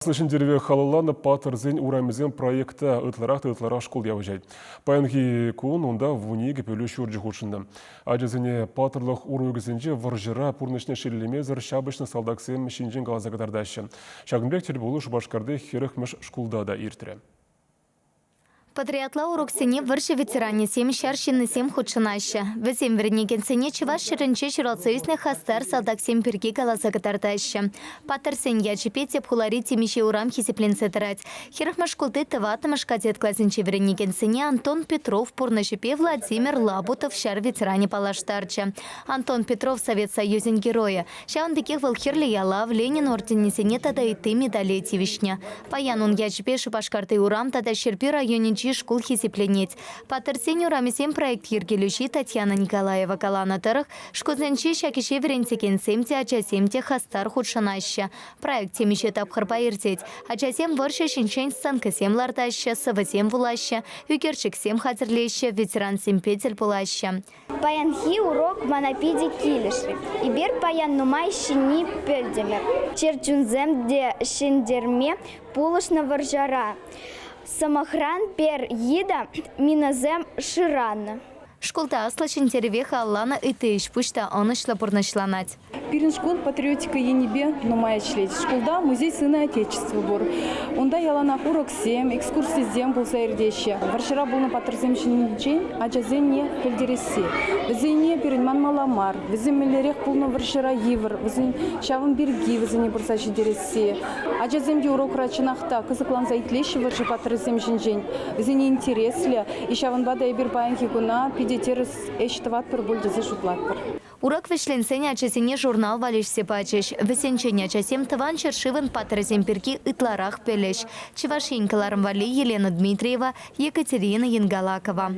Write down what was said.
Аслӑ Ҫӗнтерӗве халалланӑ Паттӑрсен урамӗсем проекта ытларах та ытларах шкул явӑҫать. Паянхи кун унта 12 пӗлӳ ҫурчӗ хутшӑннӑ. Ачасене паттӑрлӑх урокӗсенче вӑрҫӑра пурнӑҫне шеллемесӗр ҫапӑҫнӑ салтаксем ҫинчен каласа кӑтартаҫҫӗ. Ҫакӑн пек тӗлпулу Шупашкарти 40-мӗш шкулта та иртрӗ. Патриотла уроксене вӑрҫӑ ветеранӗсем, ҫар ҫыннисем хутшӑнаҫҫӗ. Вӗсем вӗренекенсене Чӑваш ҫӗрӗнче ҫуралса ӳснӗ хастар салтаксем пирки каласа кӑтартаҫҫӗ. Паттӑрсен ячӗпе тӗп хулари темиҫе урам хисепленсе тӑрать. Хӗрӗхмӗш шкулти тӑваттӑмӗш кадет класӗнче вӗренекенсене Антон Петров пурнӑҫӗпе Владимир Лабутов ҫар ветеранӗ паллаштарчӗ. Антон Петров Совет Союзӗн Геройӗ. Ҫавӑн пекех вӑл Хӗрлӗ Ялав, Ленин орденӗсене тата ытти медале тивӗҫнӗ. Паян ун ячӗпе Шупашкарти урам тата Ҫӗрпӳ районӗнчи шкул хисепленет. Паттӑрсен урамӗсем проект йӗркелӳҫи Татьяна Николаева каланӑ тӑрӑх, шкулсенче ҫак ӗҫе вӗрентекенсем те, ачасем те хастар хутшӑнаҫҫӗ. Проект темиҫе тапхӑрпа иртет. Ачасем вӑрҫӑ ҫинчен сценкӑсем лартаҫҫӗ, сӑвӑсем вулаҫҫӗ, ӳкерчӗксем хатӗрлеҫҫӗ, ветерансемпе тӗл пулаҫҫӗ. Паянхи урок мана питӗ килӗшрӗ. Эпир паян нумай ҫӗнни пӗлтӗмӗр. Чӗрчунсем те ҫӗнтерме пулӑшнӑ вӑрҫӑра. Сӑмахран, пӗр йытӑ минӑсем шыранӑ. Шкулта Аслӑ Ҫӗнтерӗве халалланӑ ытти ӗҫ-пуҫ та ӑнӑҫлӑ пурнӑҫланать. Пирӗн шкул патриотика енӗпе нумай ӗҫлет. Шкулта музей сына Отечества пур. Унта яланах уроксем, экскурсисем пулса иртеҫҫӗ. Вӑрҫӑра пулнӑ паттӑрсем ҫинчен ачасене пӗлтересси. Вӗсене пирӗн манмалла мар. Вӗсем мӗнлерех пулнӑ вӑрҫӑра йывӑр, вӗсен ҫавӑн пирки вӗсене пырса ҫитересси. Ачасем те урокра чӑнах та кӑсӑкланса итлеҫҫӗ вӑрҫӑ паттӑрӗсем ҫинчен. Вӗсене интереслӗ. И ҫавӑнпа та эпир паянхи куна питӗ тӗрӗс ӗҫ тӑватпӑр пуль тесе шутлатпӑр. Урок вӗҫленсен ачасене журнал валеҫсе пачӗҫ. Вӗсенчен ачасем Тӑван ҫӗршывӑн паттӑрӗсем пирки ытларах пӗлӗҫ. Чӑваш Ен кӑларӑм валли Елена Дмитриева, Екатерина Енгалакова.